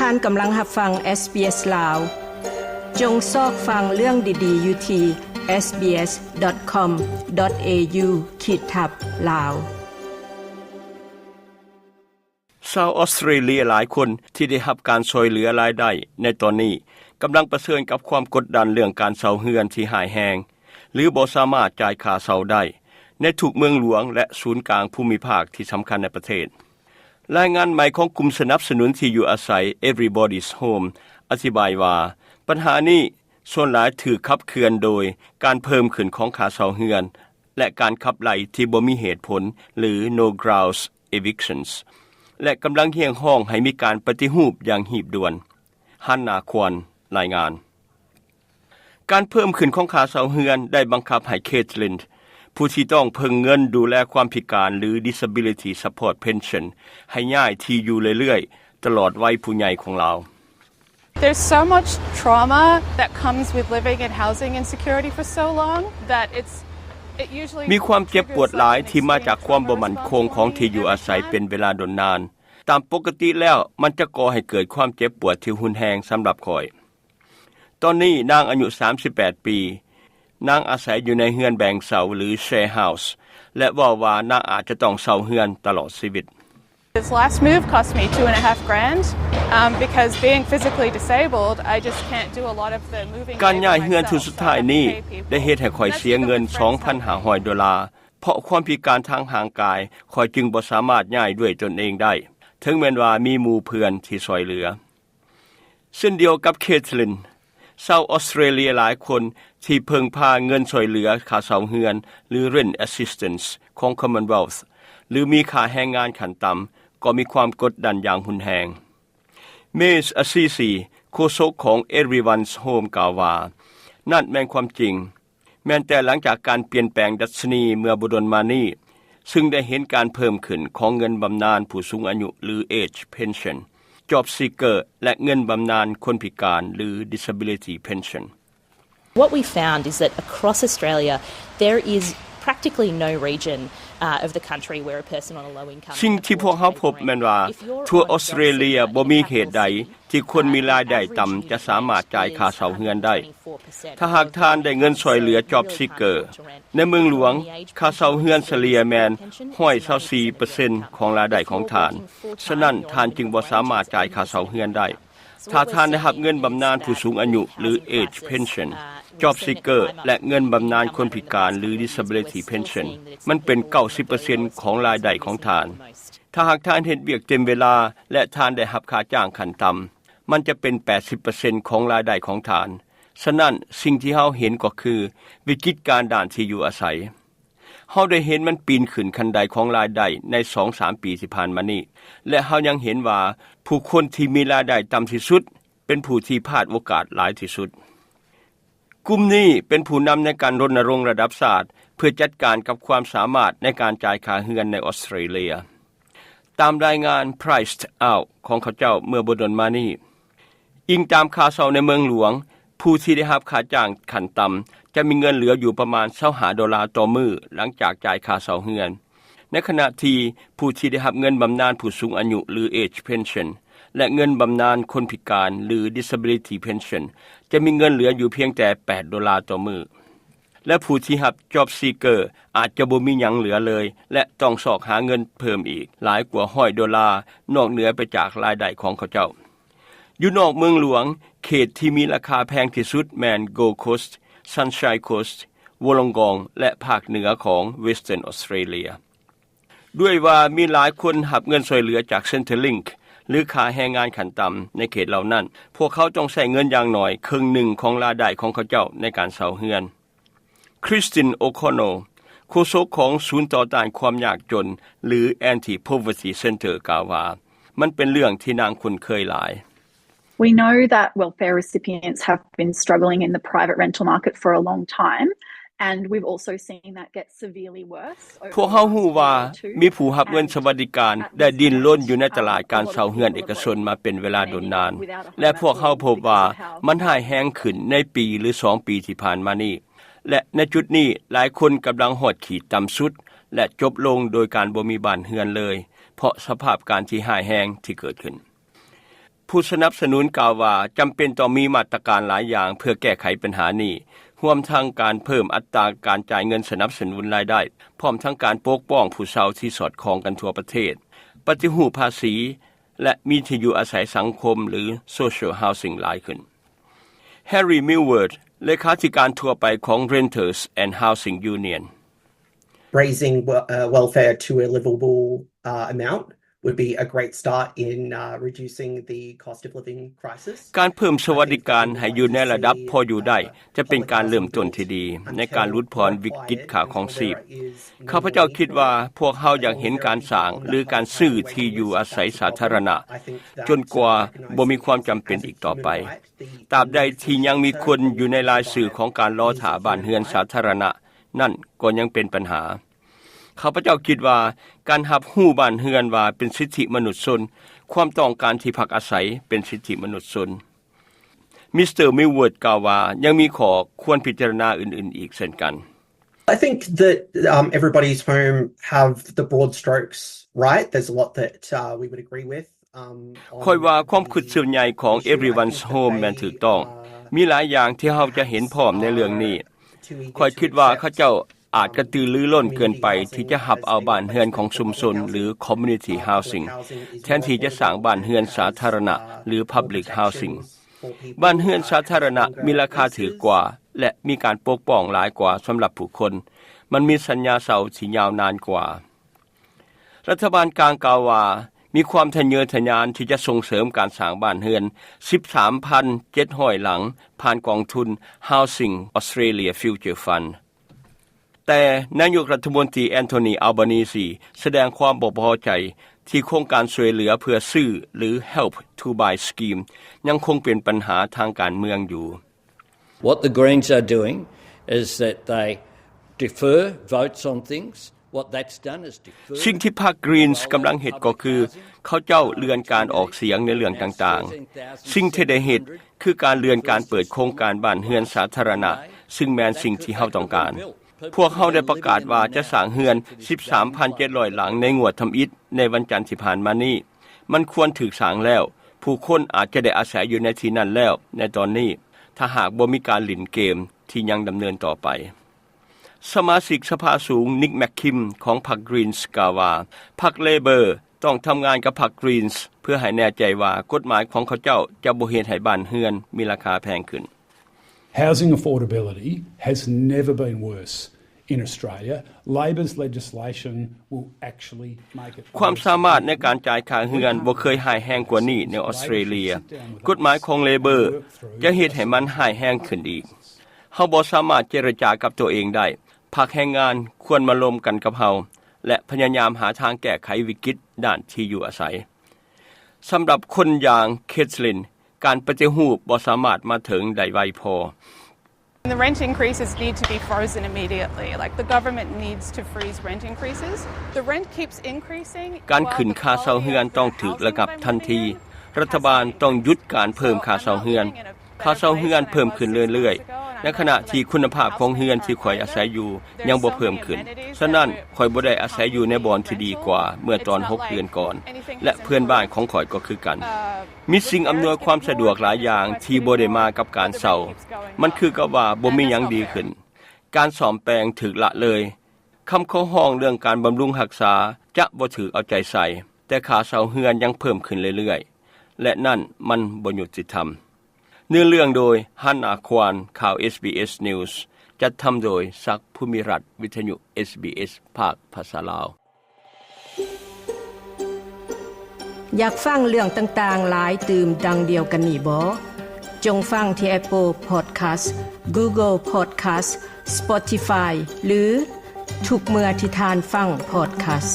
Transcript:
ທ່ານກຳລັງຮັບຟັງ SBS ລາວ. ຈົ່ງຊອກຟັງເລື່ອງດີໆຢູ່ທີ່ SBS.com.au ຂີດທັບ Lao. ຊາວອອສເຕຣເລຍຫຼາຍຄົນທີ່ໄດ້ຮັບການຊ່ອຍເຫຼືອລາຍໄດ້ໃນຕອນນີ້ ກຳລັງປະເຊີນກັບຄວາມກົດດັນເລື່ອງການເຊົ່າເຮືອນທີ່ຮ້າຍແຮງ ຫຼື ບໍ່ສາມາດຈ່າຍຄ່າເຊົ່າໄດ້ ໃນທຸກເມືອງຫຼວງ ແລະ ສູນກາງພູມິພາກທີ່ສຳຄັນໃນປະເທດ. ລາຍງານໃໝ່ຂອງກຸ່ມສະໜັບສະໜູນທີ່ຢູ່ອາໄສ Everybody's Home ອະທິບາຍວ່າ ບັນຫານີ້ສ່ວນຫຼາຍຖືກຂັບເຄື່ອນໂດຍການເພີ່ມຂຶ້ນຂອງຄ່າເຊົ່າເຮືອນ ແລະ ການຂັບໄລ່ທີ່ບໍ່ມີເຫດຜົນ ຫຼື no grounds evictions ແລະ ກຳລັງຮຽກຮ້ອງໃຫ້ມີການປະຕິຮູບຢ່າງຮີບດ່ວນ. Hannah Kwan ລາຍງານ. ການເພີ່ມຂຶ້ນຂອງຄ່າເຊົ່າເຮືອນໄດ້ບັງຄັບໃຫ້ Caitlin ຜູ້ທີ່ຕ້ອງເພິ່ງເງິນດູແລຄວາມພິການ ຫຼື Disability Support Pension ໃຫ້ຍ້າຍທີ່ຢູ່ເລື້ອຍໆ ຕະຫຼອດໄວຜູ້ໃຫຍ່ຂອງລາວ. There's so much trauma that comes with living in housing insecurity for so long that it's, it usually ມີຄວາມເຈັບປວດຫຼາຍທີ່ມາຈາກຄວາມບໍ່ໝັ້ນຄົງຂອງທີ່ຢູ່ອາໄສເປັນເວລາດົນນານ. ຕາມປົກກະຕິແລ້ວ ມັນຈະກໍ່ໃຫ້ເກີດຄວາມເຈັບປວດທີ່ຮຸນແຮງສຳລັບຂ້ອຍ. ຕອນນີ້ນາງອາຍຸສາມສິບແປດປີ ນາງອາໄສຢູ່ໃນເຮືອນແບ່ງເຊົ່າ ຫຼື share house ແລະ ເວົ້າວ່ານາງອາດຈະຕ້ອງເຊົ່າເຮືອນຕະຫຼອດຊີວິດ. This last move cost me two and a half grand, um, because being physically disabled, I just can't do a lot of the moving. ການຍ້າຍເຮືອນເທື່ອສຸດທ້າຍນີ້ໄດ້ເຮັດໃຫ້ຂ້ອຍເສຍເງິນສອງພັນຫ້າຮ້ອຍໂດລາ ເພາະຄວາມພິການທາງຮ່າງກາຍ ຂ້ອຍຈຶ່ງບໍ່ສາມາດຍ້າຍດ້ວຍຕົນເອງໄດ້ ເຖິງແມ່ນວ່າມີໝູ່ເພື່ອນທີ່ຊ່ອຍເຫຼືອ. ເຊັ່ນດຽວກັບ Caitlin, ຊາວອອສເຕຣເລຍຫຼາຍຄົນທີ່ເພິ່ງພາເງິນຊ່ວຍເຫຼືອຄ່າເຊົ່າເຮືອນ ຫຼື rent assistance ຂອງ Commonwealth ຫຼື ມີຄ່າແຮງງານຂັ້ນຕ່ຳ ກໍມີຄວາມກົດດັນຢ່າງຮຸນແຮງ. Maeve Assisi, ໂຄສົກຂອງ Everyone's Home ກ່າວວ່າ ນັ້ນແມ່ນຄວາມຈິງ. ແມ່ນແຕ່ຫຼັງຈາກການປ່ຽນແປງດັດຊະນີເມື່ອບໍ່ດົນມານີ້ ຊຶ່ງໄດ້ເຫັນການເພີ່ມຂຶ້ນຂອງເງິນບຳນານຜູ້ສູງອາຍຸ ຫຼື Age Pension, Job Seeker ແລະ ເງິນບຳນານຄົນພິການ ຫຼື Disability Pension. What we found is that across Australia, there is practically no region, uh, of the country where a person on a low income can afford to pay rent. ສິ່ງທີ່ພວກເຮົາພົບແມ່ນວ່າ ທົ່ວອອສເຕຣເລຍບໍ່ມີເຂດໃດ ທີ່ຄົນມີລາຍໄດ້ຕ່ຳຈະສາມາດຈ່າຍຄ່າເຊົ່າເຮືອນໄດ້. ຖ້າຫາກທ່ານໄດ້ເງິນຊ່ວຍເຫຼືອ Job Seeker ໃນເມືອງຫຼວງ, ຄ່າເຊົ່າເຮືອນສະເລ່ຍແມ່ນຮ້ອຍຊາວສີ່ເປີເຊັນຂອງລາຍໄດ້ຂອງທ່ານ, ສະນັ້ນທ່ານຈຶ່ງບໍ່ສາມາດຈ່າຍຄ່າເຊົ່າເຮືອນໄດ້. ຖ້າທ່ານໄດ້ຮັບເງິນບຳນານຜູ້ສູງອາຍຸ ຫຼື Age Pension, Job Seeker ແລະ ເງິນບຳນານຄົນພິການ ຫຼື Disability Pension, ມັນເປັນເກົ້າສິບເປີເຊັນຂອງລາຍໄດ້ຂອງທ່ານ. ຖ້າຫາກທ່ານເຮັດວຽກເຕັມເວລາ ແລະ ທ່ານໄດ້ຮັບຄ່າຈ້າງຂັ້ນຕ່ຳ, ມັນຈະເປັນແປດສິບເປີເຊັນຂອງລາຍໄດ້ຂອງທ່ານ. ສະນັ້ນ, ສິ່ງທີ່ເຮົາເຫັນກໍຄື ວິກິດການດ້ານທີ່ຢູ່ອາໄສ. ເຮົາໄດ້ເຫັນມັນປີນຂຶ້ນຂັ້ນໄດຂອງລາຍໄດ້ໃນສອງສາມປີທີ່ຜ່ານມານີ້ ແລະ ເຮົາຍັງເຫັນວ່າຜູ້ຄົນທີ່ມີລາຍໄດ້ຕ່ຳທີ່ສຸດ ເປັນຜູ້ທີ່ພາດໂອກາດຫຼາຍທີ່ສຸດ. ກຸ່ມນີ້ເປັນຜູ້ນຳໃນການລົນນະລົງລະດັບຊາດ ເພື່ອຈັດການກັບຄວາມສາມາດໃນການຈ່າຍຄ່າເຮືອນໃນອອສເຕຣເລຍ. ຕາມລາຍງານ Priced Out ຂອງເຂົາເຈົ້າເມື່ອບໍ່ດົນມານີ້. ອີງຕາມຂ່າວເຊົ້າໃນເມືອງຫຼວງ, ຜູ້ທີ່ໄດ້ຮັບຄ່າຈ້າງຂັ້ນຕ່ຳຈະມີເງິນເຫຼືອຢູ່ປະມານຊາວຫ້າໂດລາຕໍ່ມື້ ຫຼັງຈາກຈ່າຍຄ່າເຊົ່າເຮືອນ, ໃນຂະນະທີ່ຜູ້ທີ່ໄດ້ຮັບເງິນບຳນານຜູ້ສູງອາຍຸ ຫຼື Age Pension ແລະ ເງິນບຳນານຄົນພິການ ຫຼື Disability Pension ຈະມີເງິນເຫຼືອຢູ່ພຽງແຕ່ແປດໂດລາຕໍ່ມື້. ແລະ ຜູ້ທີ່ຮັບ Job Seeker ອາດຈະບໍ່ມີຫຍັງເຫຼືອເລີຍ ແລະ ຕ້ອງຊອກຫາເງິນເພີ່ມອີກຫຼາຍກວ່າຮ້ອຍໂດລາ ນອກເໜືອໄປຈາກລາຍໄດ້ຂອງເຂົາເຈົ້າ. ຢູ່ນອກເມືອງຫຼວງ, ເຂດທີ່ມີລາຄາແພງທີ່ສຸດແມ່ນ Gold Coast, Sunshine Coast, Wollongong ແລະ ພາກເໜືອຂອງ Western Australia. ດ້ວຍວ່າມີຫຼາຍຄົນຮັບເງິນຊ່ວຍເຫຼືອຈາກ Centrelink ຫຼື ຄ່າແຮງງານຂັ້ນຕ່ຳໃນເຂດເຫຼົ່ານັ້ນ, ພວກເຂົາຕ້ອງໃຊ້ເງິນຢ່າງໜ້ອຍເຄິ່ງໜຶ່ງຂອງລາຍໄດ້ຂອງເຂົາເຈົ້າໃນການເຊົ່າເຮືອນ. Christine O'Connell, ໂຄສົກຂອງສູນຕໍ່ຕ້ານຄວາມຍາກຈົນ ຫຼື Anti-Poverty Centre ກ່າວວ່າ ມັນເປັນເລື່ອງທີ່ນາງຄຸ້ນເຄີຍຫຼາຍ. We know that welfare recipients have been struggling in the private rental market for a long time, and we've also seen that get severely worse. ພວກເຮົາຮູ້ວ່າມີຜູ້ຮັບເງິນສະຫວັດດີການໄດ້ດີ້ນລົນຢູ່ໃນຕະຫຼາດການເຊົ່າເຮືອນເອກະຊົນມາເປັນເວລາດົນນານ, ແລະ ພວກເຮົາພົບວ່າມັນຮ້າຍແຮງຂຶ້ນໃນປີ ຫຼື ສອງປີທີ່ຜ່ານມານີ້. ແລະ ໃນຈຸດນີ້, ຫຼາຍຄົນກຳລັງຮອດຂີດຕ່ຳສຸດ ແລະ ຈົບລົງໂດຍການບໍ່ມີບ້ານເຮືອນເລີຍ ເພາະສະພາບການທີ່ຮ້າຍແຮງທີ່ເກີດຂຶ້ນ. ຜູ້ສະໜັບສະໜູນກ່າວວ່າ ຈຳເປັນຕ້ອງມີມາດຕະການຫຼາຍຢ່າງເພື່ອແກ້ໄຂບັນຫານີ້, ຮວມທັງການເພີ່ມອັດຕາການຈ່າຍເງິນສະໜັບສະໜູນລາຍໄດ້, ພ້ອມທັງການປົກປ້ອງຜູ້ເຊົ່າທີ່ສອດຄ່ອງກັນທົ່ວປະເທດ, ປະຕິຮູບພາສີ ແລະ ມີທີ່ຢູ່ອາໄສສັງຄົມ ຫຼື Social Housing ຫຼາຍຂຶ້ນ. Harry Milward ເລຂາທິການທົ່ວໄປຂອງ Renters and Housing Union. Raising wel- uh, welfare to a livable uh, amount would be a great start in uh, reducing the cost of living crisis. ການເພີ່ມສະຫວັດດີການໃຫ້ຢູ່ໃນລະດັບພໍຢູ່ໄດ້ ຈະເປັນການເລີ່ມຕົ້ນທີ່ດີໃນການຫຼຸດຜ່ອນວິກິດຄ່າຄອງຊີບ. ຂ້າພະເຈົ້າຄິດວ່າພວກເຮົາຢາກເຫັນການສ້າງ ຫຼື ການຊື້ທີ່ຢູ່ອາໄສສາທາລະນະ ຈົນກວ່າບໍ່ມີຄວາມຈຳເປັນອີກຕໍ່ໄປ. ຕາບໃດທີ່ຍັງມີຄົນຢູ່ໃນລາຍຊື່ຂອງການລໍຖ້າບ້ານເຮືອນສາທາລະນະ ນັ້ນກໍຍັງເປັນບັນຫາ. ຂ້າພະເຈົ້າຄິດວ່າການຮັບຮູ້ບ້ານເຮືອນວ່າເປັນສິດທິມະນຸດຊົນ, ຄວາມຕ້ອງການທີ່ພັກອາໄສເປັນສິດທິມະນຸດຊົນ. ມິສເຕີ Milward ກ່າວວ່າຍັງມີຂໍ້ຄວນພິຈາລະນາອື່ນໆອີກເຊັ່ນກັນ. I think that um, everybody's home have the broad strokes right. There's a lot that uh, we would agree with. Um, ຂ້ອຍວ່າຄວາມຄິດສ່ວນໃຫຍ່ຂອງ Everyone's Home ແມ່ນຖືກຕ້ອງ. ມີຫຼາຍຢ່າງທີ່ເຮົາຈະເຫັນພ້ອມໃນເລື່ອງນີ້. ຂ້ອຍຄິດວ່າເຂົາເຈົ້າອາດກະຕືລືລົ້ນເກີນໄປທີ່ຈະຮັບເອົາບ້ານເຮືອນຂອງຊຸມຊົນ ຫຼື Community Housing ແທນທີ່ຈະສ້າງບ້ານເຮືອນສາທາລະນະ ຫຼື Public Housing. ບ້ານເຮືອນສາທາລະນະມີລາຄາຖືກກວ່າ ແລະ ມີການປົກປ້ອງຫຼາຍກວ່າສຳລັບຜູ້ຄົນ. ມັນມີສັນຍາເຊົ່າທີ່ຍາວນານກວ່າ. ລັດຖະບານກາງກ່າວວ່າ ມີຄວາມທະເຍີທະຍານທີ່ຈະສົ່ງເສີມການສ້າງບ້ານເຮືອນ ສິບສາມພັນເຈັດຮ້ອຍ ຫຼັງ ຜ່ານກອງທຶນ Housing Australia Future Fund. ແຕ່ນາຍົກລັດຖະມົນຕີ Anthony Albanese ສະແດງຄວາມບໍ່ພໍໃຈທີ່ໂຄງການຊ່ວຍເຫຼືອເພື່ອຊື້ ຫຼື Help to Buy Scheme ຍັງຄົງເປັນບັນຫາທາງການເມືອງຢູ່. What the Greens are doing is that they defer votes on things. What that's done is defer ສິ່ງທີ່ພັກ Greens ກຳລັງເຮັດກໍຄື ເຂົາເຈົ້າເລື່ອນການອອກສຽງໃນເລື່ອງຕ່າງໆ. ສິ່ງທີ່ໄດ້ເຮັດຄືການເລື່ອນການເປີດໂຄງການບ້ານເຮືອນສາທາລະນະ ຊຶ່ງແມ່ນສິ່ງທີ່ເຮົາຕ້ອງການ. ພວກເຮົາໄດ້ປະກາດວ່າຈະສ້າງເຮືອນ ສິບສາມພັນເຈັດຮ້ອຍ ຫຼັງໃນງວດທຳອິດໃນວັນຈັນທີ່ຜ່ານມານີ້. ມັນຄວນຖືກສ້າງແລ້ວ. ຜູ້ຄົນອາດຈະໄດ້ອາໄສຢູ່ໃນທີ່ນັ້ນແລ້ວໃນຕອນນີ້ ຖ້າຫາກບໍ່ມີການຫຼິ້ນເກມທີ່ຍັງດຳເນີນຕໍ່ໄປ. ສະມາຊິກສະພາສູງ Nick McKim ຂອງພັກ Greens ກ່າວວ່າ ພັກ Labor ຕ້ອງທຳງານກັບພັກ Greens ເພື່ອໃຫ້ແນ່ໃຈວ່າກົດໝາຍຂອງເຂົາເຈົ້າຈະບໍ່ເຮັດໃຫ້ບ້ານເຮືອນມີລາຄາແພງຂຶ້ນ. Housing affordability has never been worse in Australia. Labor's legislation will actually make it ຄວາມສາມາດໃນການຈ່າຍຄ່າເຮືອນບໍ່ເຄີຍຮ້າຍແຮງກວ່ານີ້ໃນອອສເຕຣເລຍ. ກົດໝາຍຂອງ Labor ຈະເຮັດໃຫ້ມັນຮ້າຍແຮງຂຶ້ນອີກ. ເຮົາບໍ່ສາມາດເຈລະຈາກັບຕົວເອງໄດ້. ພັກແຮງງານຄວນມາລົມກັນກັບເຮົາ ແລະ ພະຍາຍາມຫາທາງແກ້ໄຂວິກິດດ້ານທີ່ຢູ່ອາໄສ. ສຳລັບຄົນຢ່າງ Caitlin, ການປະຕິຮູບບໍ່ສາມາດມາເຖິງໄດ້ໄວພໍ. The rent increases need to be frozen immediately. Like, the government needs to freeze rent increases. The rent keeps increasing. ການຂຶ້ນຄ່າເຊົ່າເຮືອນຕ້ອງຖືກລະງັບທັນທີ. ລັດຖະບານຕ້ອງຢຸດການເພີ່ມຄ່າເຊົ່າເຮືອນ. ຄ່າເຊົ່າເຮືອນເພີ່ມຂຶ້ນເລື້ອຍໆ ໃນຂະນະທີ່ຄຸນນະພາບຂອງເຮືອນທີ່ຂ້ອຍອາໄສຢູ່ຍັງບໍ່ເພີ່ມຂຶ້ນ. ສະນັ້ນ, ຂ້ອຍບໍ່ໄດ້ອາໄສຢູ່ໃນບ່ອນທີ່ດີກວ່າເມື່ອຕອນຫົກເດືອນກ່ອນ ແລະ ເພື່ອນບ້ານຂອງຂ້ອຍກໍຄືກັນ. ມີສິ່ງອຳນວຍຄວາມສະດວກຫຼາຍຢ່າງທີ່ບໍ່ໄດ້ມາກັບການເຊົ່າ. ມັນຄືກັບວ່າບໍ່ມີຫຍັງດີຂຶ້ນ. ການສ້ອມແປງຖືກລະເລີຍ. ຄຳຂໍຮ້ອງເລື່ອງການບຳລຸງຮັກສາຈະບໍ່ຖືກເອົາໃຈໃສ່, ແຕ່ຄ່າເຊົ່າເຮືອນຍັງເພີ່ມຂຶ້ນເລື້ອຍໆ ແລະ ນັ້ນມັນບໍ່ຍຸຕິທຳ. ເນື້ອເລື່ອງໂດຍ Hannah Kwan, ຂ່າວ SBS News, ຈັດທຳໂດຍ ສັກ ພູມິລັດ, ວິທະຍຸ SBS ພາກພາສາລາວ. ຢາກຟັງເລື່ອງຕ່າງໆຫຼາຍຕື່ມດັ່ງດຽວກັນນີ້ບໍ? ຈົ່ງຟັງທີ່ Apple Podcast, Google Podcast, Spotify ຫຼື ທຸກເມື່ອທີ່ທ່ານຟັງ Podcast.